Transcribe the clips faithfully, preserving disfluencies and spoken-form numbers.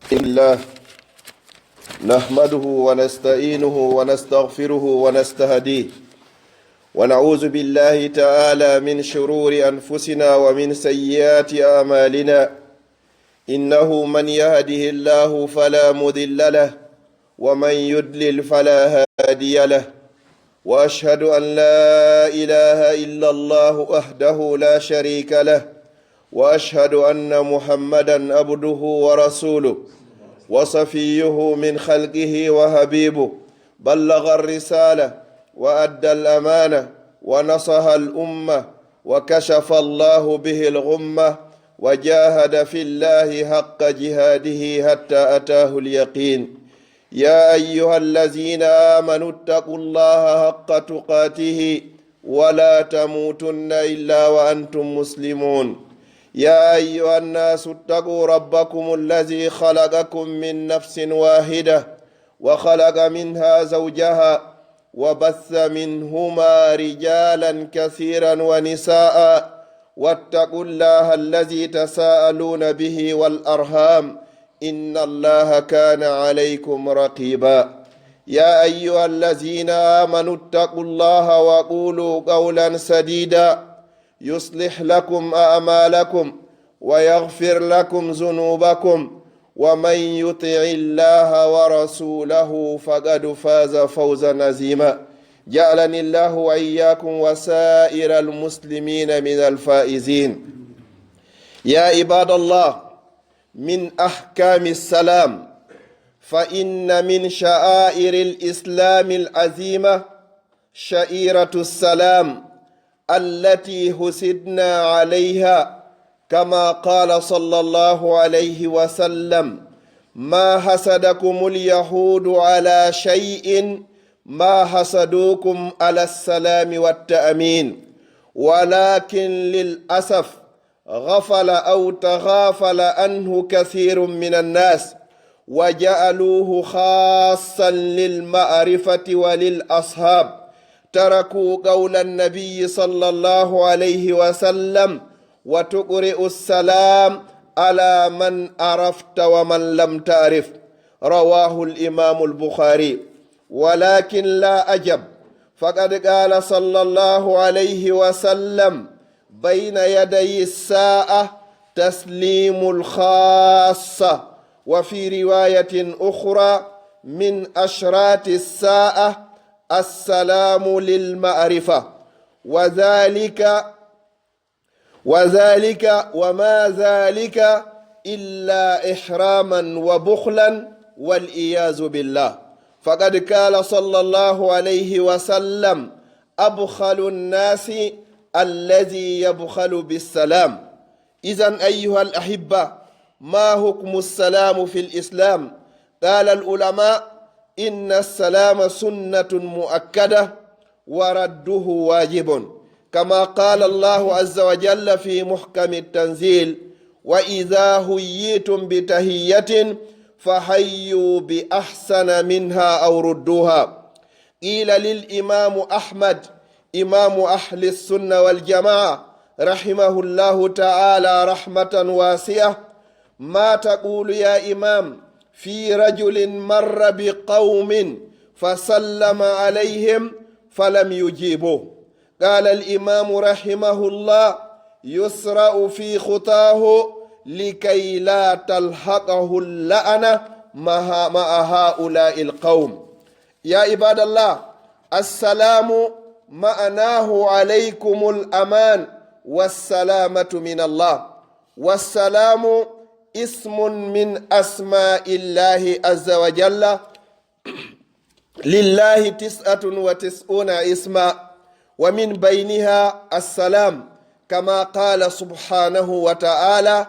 الحمد لله، نحمده ونستعينه ونستغفره ونستهديه، ونعوذ بالله تعالى من شرور أنفسنا ومن سيئات أعمالنا. إنه من يهده الله فلا مضل له، ومن يضلل فلا هادي له. وأشهد أن لا إله إلا الله وحده لا شريك له، وأشهد أن محمدا عبده ورسوله، وصفيه من خلقه وحبيبه، بلغ الرسالة وأدى الأمانة ونصح الأمة، وكشف الله به الغمة، وجاهد في الله حق جهاده حتى أتاه اليقين. يا أيها الذين آمنوا اتقوا الله حق تقاته ولا تموتن إلا وأنتم مسلمون. يا أيها الناس اتقوا ربكم الذي خلقكم من نفس واحدة وخلق منها زوجها وبث منهما رجالا كثيرا ونساء، واتقوا الله الذي تساءلون به والأرحام، إن الله كان عليكم رقيبا. يا أيها الذين آمنوا اتقوا الله وقولوا قولا سديدا، يصلح لكم أعمالكم ويغفر لكم ذنوبكم، ومن يطع الله ورسوله فقد فاز فوزا عظيما. جعلني الله وإياكم وسائر المسلمين من الفائزين. يا عباد الله، من أحكام السلام، فإن من شعائر الإسلام العظيمة شعيرة السلام التي حسدنا عليها، كما قال صلى الله عليه وسلم: ما حسدكم اليهود على شيء، ما حسدوكم على السلام والتأمين، ولكن للأسف غفل أو تغافل عنه كثير من الناس، وجعلوه خاصا للمعرفة وللأصحاب، تركوا قول النبي صلى الله عليه وسلم: وتقرئ السلام على من عرفت ومن لم تعرف. رواه الإمام البخاري. ولكن لا عجب، فقد قال صلى الله عليه وسلم: بين يدي الساعة تسليم الخاصة، وفي رواية أخرى: من أشراط الساعة السلام للمعرفة، وذلك وذلك وما ذلك إلا إحراما وبخلا والعياذ بالله. فقد قال صلى الله عليه وسلم: أبخل الناس الذي يبخل بالسلام. إذن أيها الأحبة، ما حكم السلام في الإسلام؟ قال العلماء: إن السلام سنة مؤكدة، ورده واجب، كما قال الله عز وجل في محكم التنزيل: وإذا حييتم بتحية فحيوا بأحسن منها أو ردوها. قيل للإمام أحمد، إمام أهل السنة والجماعة، رحمه الله تعالى رحمة واسعة: ما تقول يا إمام في رجل مر بقوم فسلم عليهم فلم يجيبوه؟ قال الإمام رحمه الله: يسرع في خطاه لكي لا تلحقه اللعنة مع مع هؤلاء القوم. يا عباد الله، السلام معناه عليكم الأمان والسلامة من الله، والسلام اسم من أسماء الله عز وجل، لله تسعة وتسعون اسما، ومن بينها السلام، كما قال سبحانه وتعالى: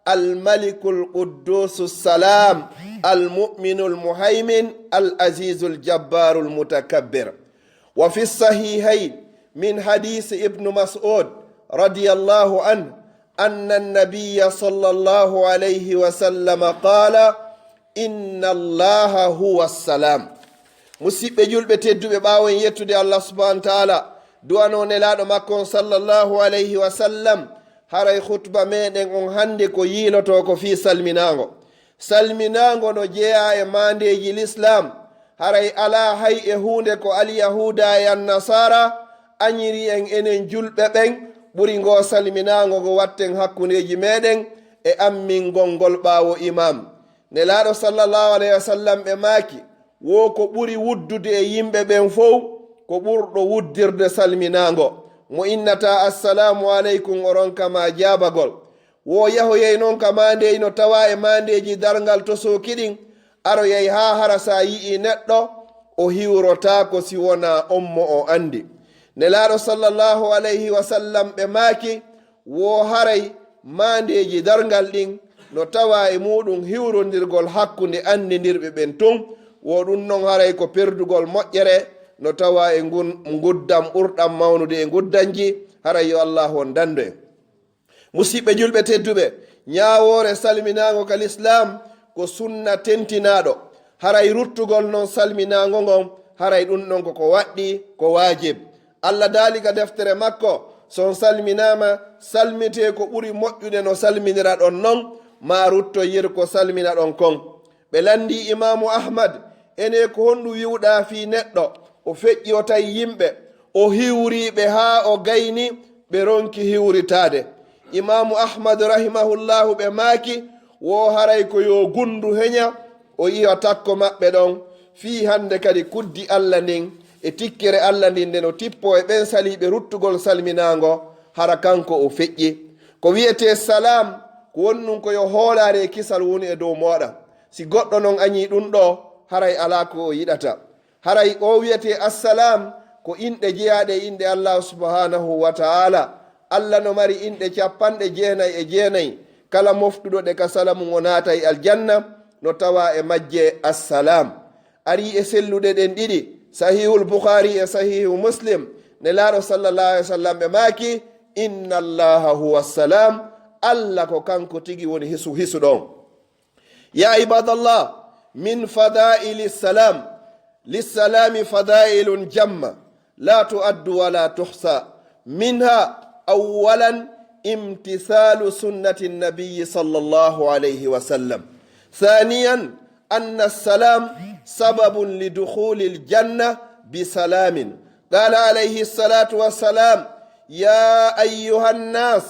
الملك القدوس السلام، المؤمن المهيمن العزيز الجبار المتكبر. وفي الصحيحين من حديث ابن مسعود رضي الله عنه أن النبي صلى الله عليه وسلم قال: إن الله هو السلام. Musiɗɓe julɓe tedduɓe, ɓaawo en yettude Allah subhanahu wa ta'ala, du'anoo Nelaaɗo makko on sallallahu alayhi wa sallam, haray khutba meɗen on hande ko yiilotoo ko fii salminaango. Salminaango no jeyaa e maandeeji lislaam, haray alaa hay e huunde ko Alyahuuda e Annasaara añiri en enen julɓe ɓen ɓuri ngoo salminaango ngo watten hakkundeeji meeɗen e ammingol ngol ɓaawo imaam. Nelaaɗo sallallahu alayhi wa sallam ɓe maaki, wo ko ɓuri wuddude e yimɓe ɓen fow, ko ɓurɗo wuddirde salminaango. Mo innataa assalaamu aleykum o ronka ma jaabagol. Wo yahoyay non ka maandeeji no tawaa e maandeeji darngal tosooki ɗin, aroyay haa hara si a yi'ii neɗɗo, o hiwrotaako si wonaa on mo o anndi. Nelaaɗo sallallahu alayhi wa sallam ɓe maaki, wo haray maandeeji darngal ɗin no tawaa e muuɗum hiwrondirgol hakkunde anndindirɓe ɓen tun, wo ɗum non haray ko perdugol moƴƴere no tawaa e ngun nguddan ɓurɗan mawnude e nguddanji, haray yo Allaahu on dandu en. Musiɓɓe julɓe tedduɓe, ñaawoore salminaango ka lislaam ko sunna tentinaaɗo. Haray ruttugol non salminaango ngon, haray ɗum ɗon ko ko waɗɗii, ko waajib. Alla daali ka deftere makko, so on salminaama, salmitee ko ɓuri moƴƴude no salminiraɗon non, maa ruttoyir ko salminaɗon kon. Ɓe lanndii Imaamu Ahmad, enee ko honɗum wi'uɗaa fii neɗɗo, o feƴƴi o tawi yimɓe, o hiwrii ɓe haa o gayni, ɓe ronki hiwritaade. Imaamu Ahmad rahimahullaahu ɓe maaki, wo haray ko yo gunndu heña, o iwa takko maɓɓe ɗon, fii hannde kadi kuddi Alla ndin e tikkere Alla ndin nde no tippoo e ɓen saliiɓe ruttugol salminaango, hara kanko o feƴƴi. Ko wi'etee salaam, ko woni ɗum ko yo hoolaare e kisal wonu e dow mooɗa. Si goɗɗo non añii ɗum ɗoo, haray alaa ko o yiɗata. Haray o wi'etee Assalaam, ko inɗe jeyaaɗe e inɗe Allaahu subhaanahu wa ta'aala. Alla no mari inɗe capanɗe jeenay e jeenay. Kala moftuɗo ɗe ka sala mum o naatay aljanna, no tawaa e majje Assalaam. Arii e selluɗe ɗen ɗiɗi, Sahihul Bukhaari e Sahihu Muslim, Nelaaɗo sallallahu alaihi wasallam ɓe maaki, "Inna Allaha huwa salam." Alla ko kanko tigi woni hisu, hisuɗo on. يا عباد الله، من فضائل السلام، للسلام فضائل جمة لا تعد ولا تحصى، منها أولا امتثال سنة النبي صلى الله عليه وسلم، ثانيا أن السلام سبب لدخول الجنة بسلام، قال عليه الصلاة والسلام: يا أيها الناس،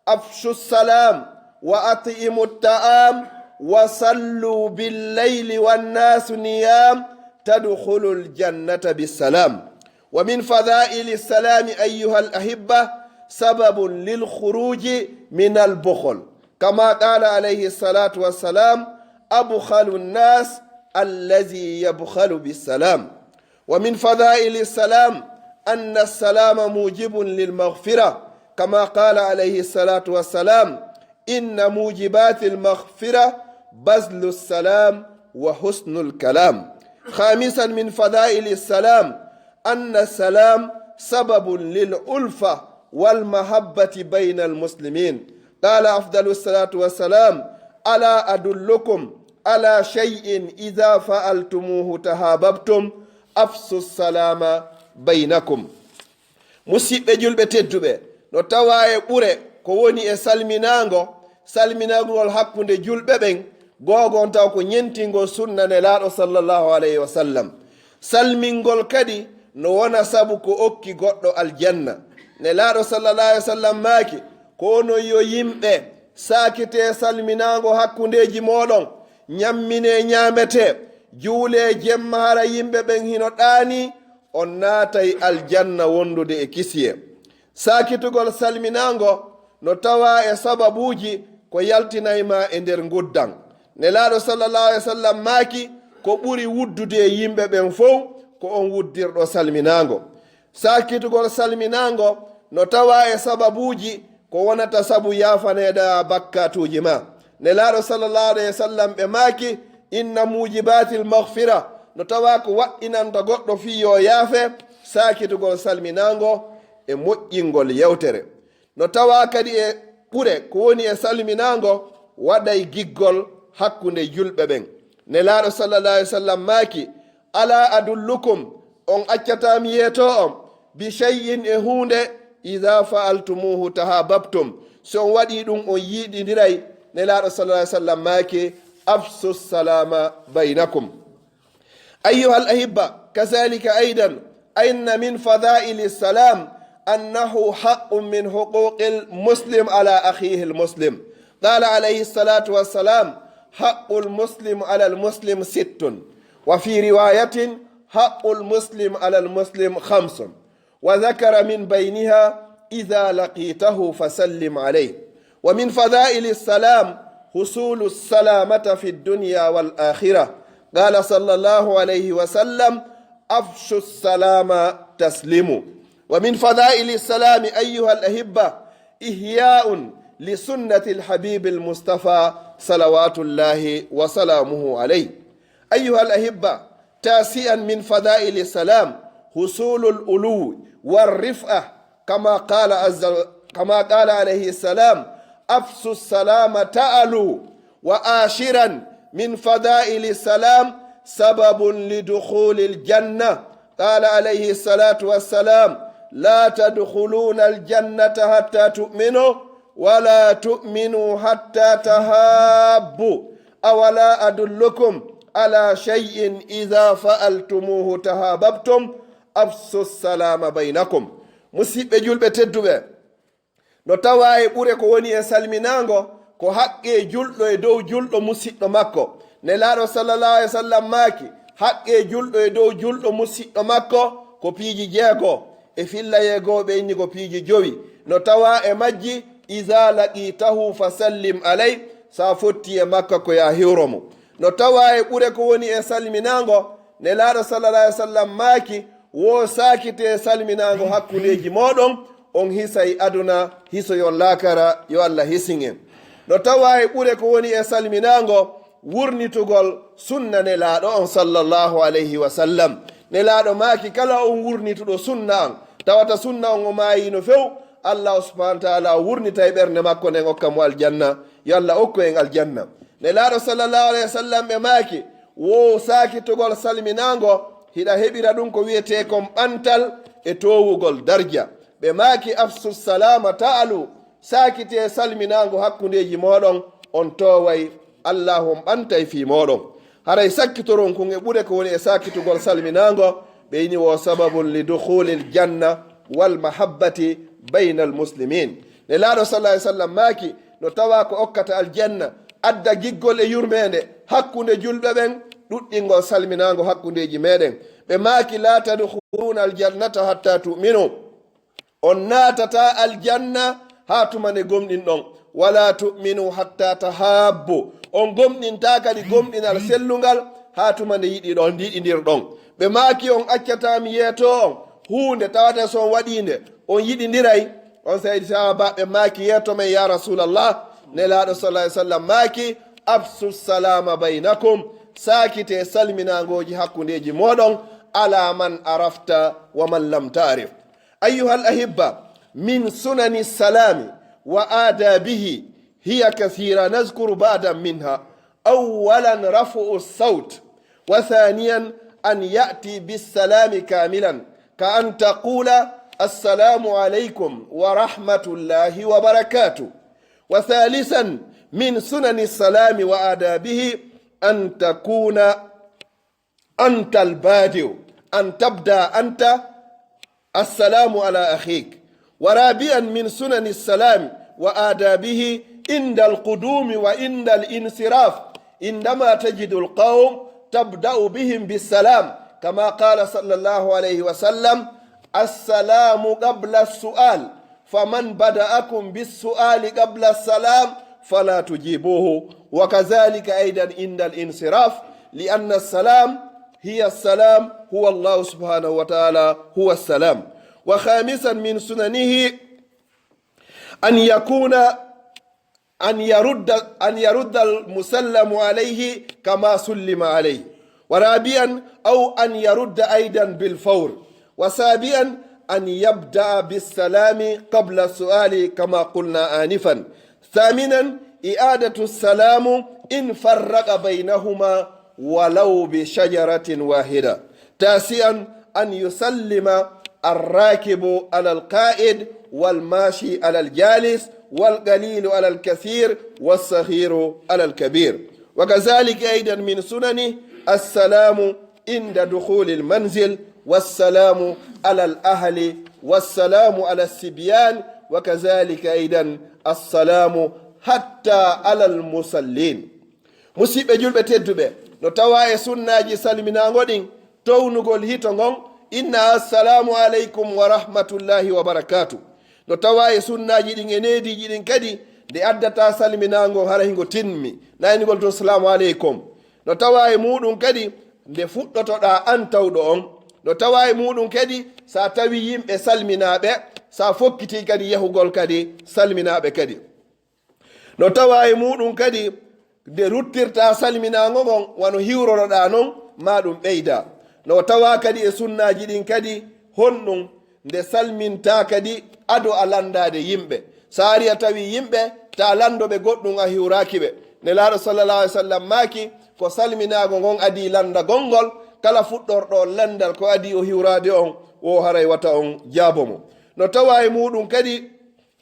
أفشوا السلام وأطعموا الطعام وصلوا بالليل والناس نيام تدخلوا الجنة بالسلام. ومن فضائل السلام أيها الأحبة سبب للخروج من البخل، كما قال عليه الصلاة والسلام: أبخل الناس الذي يبخل بالسلام. ومن فضائل السلام أن السلام موجب للمغفرة، كما قال عليه الصلاة والسلام: إن موجبات المغفرة بذل السلام وحسن الكلام. خامسا من فضائل السلام أن السلام سبب للألفة والمحبة بين المسلمين، قال أفضل الصلاة والسلام: ألا أدلكم على شيء إذا فعلتموه تحاببتم؟ أفشوا السلام بينكم. Musiɓɓe julɓe tedduɓe, no tawaa e ɓure ko woni e salminaango, salminaangol hakkunde julɓe ɓen, googon taw ko ñentingol sunna Nelaaɗo sallallahu alayhi wa sallam. Salmingol kadi no wona sabu ko okki goɗɗo aljanna. Nelaaɗo sallallahu alaihi wasallam maaki, ko onon yo yimɓe, saakitee salminaango hakkundeeji mooɗon, ñamminee ñaametee, juulee jemma hara yimɓe ɓen hino ɗaanii, on naatay aljanna wondude e kisiyee. Saakitugol salminaango no tawaa e sababuuji ko yaltinay ma e nder nguddan. Nelaaɗo sallallahu alaihi wasallam maaki, ko ɓuri wuddude e yimɓe ɓen fow ko on wuddirɗo salminaango. Saakitugol salminaango no tawaa e sababuuji ko wonata sabu yaafaneeɗaa bakkaatuuji ma. Nelaaɗo sallallahu alaihi wasallam ɓe maaki, "Inna mujibatil maghfira", no tawaa ko waɗɗinanta goɗɗo fii yo yaafe, saakitugol salminaango e moƴƴingol yewtere. No tawaa kadi e ɓure ko woni e salminaango waɗay giggol hakkunde julɓe ɓen. Nelaaɗo sallallahu alaihi wasallam maaki, "Ala adullukum, on accataa mi yeetoo on, bi shay'in e huunde, idha fa'altumuhu tahabbtum, si on waɗii ɗum on yiɗindiray." Nelaaɗo sallallahu alaihi wasallam maaki, أفشوا السلام بينكم. أيها الأحبة، كذلك أيضا أن من فضائل السلام أنه حق من حقوق المسلم على أخيه المسلم. قال عليه الصلاة والسلام: حق المسلم على المسلم ست، وفي رواية: حق المسلم على المسلم خمس، وذكر من بينها: إذا لقيته فسلم عليه. ومن فضائل السلام حصول السلامة في الدنيا والآخرة. قال صلى الله عليه وسلم: أفشوا السلام تسلموا. ومن فضائل السلام أيها الأحبة إحياء لسنة الحبيب المصطفى صلوات الله وسلامه عليه. أيها الأحبة، تاسعا من فضائل السلام حصول العلو والرفعة، كما قال عز، كما قال عليه السلام: أفشوا السلام تعلوا. وعاشرا من فضائل السلام سبب لدخول الجنة، قال عليه الصلاة والسلام: لا تدخلون الجنة حتى تؤمنوا، ولا تؤمنوا حتى تحابوا، أولا أدلكم على شيء إذا فعلتموه تحاببتم، أفشوا السلام بينكم. Musiɓɓe julɓe tedduɓe, no tawaa e ɓure ko woni e salminaango, ko haqqee julɗo e dow julɗo musiɗɗo makko. Nelaaɗo sallallahu alaihi wasallam maaki, haqqee julɗo e dow julɗo musiɗɗo makko ko piiji jeego, e fillayee goo ɓe inni ko piiji jowi. No tawaa e majji: إذا لقيته فسلم عليه, si a fottii e makko ko yo a hiwro mo. No tawaa e ɓure ko woni e salminaango, Nelaaɗo sallallahu alaihi wasallam maaki, wo saakitee salminaango hakkundeeji mooɗon, on hisay aduna, hisoyon laakara, yo Allah hisin en. No tawaa e ɓure ko woni e salminaango wurnitugol sunna Nelaaɗo on sallallahu alaihi wasallam. Nelaaɗo maaki, kala on wurnituɗo sunna an, tawata sunna on o maayiino few, Allah subhanahu wa ta'ala wurnitay ɓernde makko nden okka mo aljanna. Yo Allah okku en aljanna. Nelaaɗo sallallahu alaihi wasallam ɓe maaki, wo saakitugol salminaango, hiɗa heɓira ɗum ko wi'etee kon ɓantal e toowugol darja. Ɓe maaki: أفشوا السلام تعلوا, saakitee salminaango hakkundeeji mooɗon, on tooway, Allaahu on ɓantay fii mooɗon. Haray sakkitoron kun e ɓure ko woni e saakitugol salminaango, ɓe inni wo سبب لدخول الجنة والمحبة بين المسلمين. Nelaaɗo sallallahu alaihi wasallam maaki, no tawaa ko okkata aljanna, adda giggol e yurmeende hakkunde julɓe ɓen, ɗuɗɗingol salminaango hakkundeeji meɗen. Ɓe maaki: لا تدخلون الجنة حتى تؤمنوا. On naatataa aljanna haa tuma nde gomɗinɗon. ولا تؤمنوا حتى تحابوا. On gomɗintaa kadi gomɗinal sellungal haa tuma nde yiɗiɗon, yiɗindirɗon. Ɓe maaki: On accataa mi yeetoo on huunde tawata si on waɗii nde, on yiɗindiray? On seydi sahaabaaɓe maaki: Yeeto men, yaa Rasuulallah. Nelaaɗo sallallahu alaihi wasallam maaki: أفشوا السلام بينكم. Saakitee salminaangooji hakkundeeji mooɗon, على من عرفت ومن لم تعرف. أيها الأحبة، من سنن السلام وآدابه هي كثيرة، نذكر بعضا منها. أولا، رفع الصوت، وثانيا، أن يأتي بالسلام كاملا، كأن تقول: السلام عليكم ورحمة الله وبركاته. وثالثا، من سنن السلام وآدابه أن تكون أنت البادئ، أن تبدأ أنت السلام على أخيك. ورابعا، من سنن السلام وآدابه عند القدوم وعند الانصراف، عندما تجد القوم تبدأ بهم بالسلام، كما قال صلى الله عليه وسلم: السلام قبل السؤال، فمن بدأكم بالسؤال قبل السلام فلا تجيبوه، وكذلك أيضا عند الانصراف، لأن السلام هي السلام، هو الله سبحانه وتعالى هو السلام. وخامسا من سننه أن يكون، أن يرد، أن يرد المسلم عليه كما سلم عليه. ورابعا، أو أن يرد أيضا بالفور. وسابعا، أن يبدأ بالسلام قبل السؤال كما قلنا آنفا. ثامنا، إعادة السلام إن فرق بينهما ولو بشجرة واحدة. تاسعا، أن يسلم الراكب على القائد والماشي على الجالس والقليل على الكثير والصغير على الكبير. وكذلك أيضا من سننه السلام عند دخول المنزل، والسلام على الأهل، والسلام على الصبيان، وكذلك أيضا السلام حتى على المصلين. Musiɓɓe julɓe tedduɓe, no tawaa e sunnaaji salminaango ɗin, townugol hito ngon, inna assalaamu aleykum wa rahmatullahi wa barakaatu. No tawaa e sunnaaji ɗin e neediiji ɗin kadi, nde addataa salminaango hara hingo timmi, naynugol tun salaamu aleykum. No tawaa e muuɗum kadi, nde fuɗɗotoɗaa an tawɗo on. No tawaa e muuɗum kadi, sa tawi yimɓe salminaaɓe, sa fokkitii kadi yahugol kadi salminaaɓe kadi. No tawaa e muuɗum kadi, nde ruttirtaa salminaango ngon wano hiwroroɗaa non, maa ɗum ɓeyda. No tawaa kadi e sunnaaji ɗin kadi honɗum, nde salmintaa kadi ado a lanndaade yimɓe. Sa ari a tawi yimɓe, ta lanndo ɓe goɗɗum a hiwraaki ɓe. Nelaaɗo sallallahu alaihi wasallam maaki, ko salminaago ngon adii lanndagol ngol, kala fuɗɗorɗo on lanndal ko adii o hiwraade on, wo haray wata on jaabo mo. No tawaa e muuɗum kadi,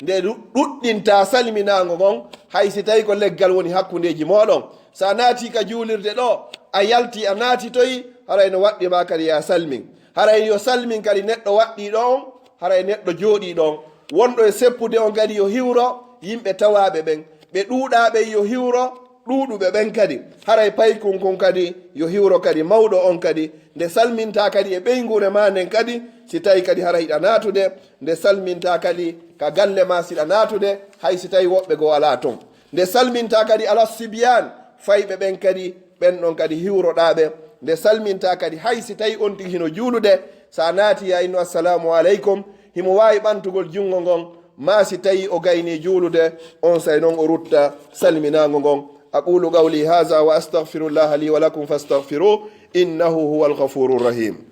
nde ɗu-, ɗuɗɗintaa salminaango ngon, hay si tawi ko leggal woni hakkundeeji mooɗon. So a naatii ka juulirde ɗoo, a yaltii, a naatitoyi, haray no waɗɗi maa kadi yo a salmin. Haray yo salmin kadi neɗɗo waɗɗii ɗoo on, haray neɗɗo jooɗii ɗoo on. Wonɗo e seppude on kadi yo hiwro yimɓe tawaaɓe ɓen. Ɓe ɗuuɗaa ɓen yo hiwro ɗuuɗuɓe ɓen kadi. Haray paykun kun kadi yo hiwro kadi mawɗo on kadi. Nde salmintaa kadi e ɓeynguure maa nden kadi, si tawi kadi hara hiɗa naatude, nde salmintaa kadi ka galle maa siɗa naatude, hay si tawi woɓɓe goo alaa ton. Nde salmintaa kadi ala sibiyaan, fayɓe ɓen kadi, ɓen ɗon kadi hiwroɗaa ɓe. Nde salmintaa kadi hay si tawi on tigi hino juulude, sa naati ya inno assalaamu aleykum, himo waawi ɓantugol junngo ngon, maa si tawi o gaynii juulude, on say non o rutta salminaango ngon. أقول قولي هذا وأستغفر الله لي ولكم فاستغفروه إنه هو الغفور الرحيم.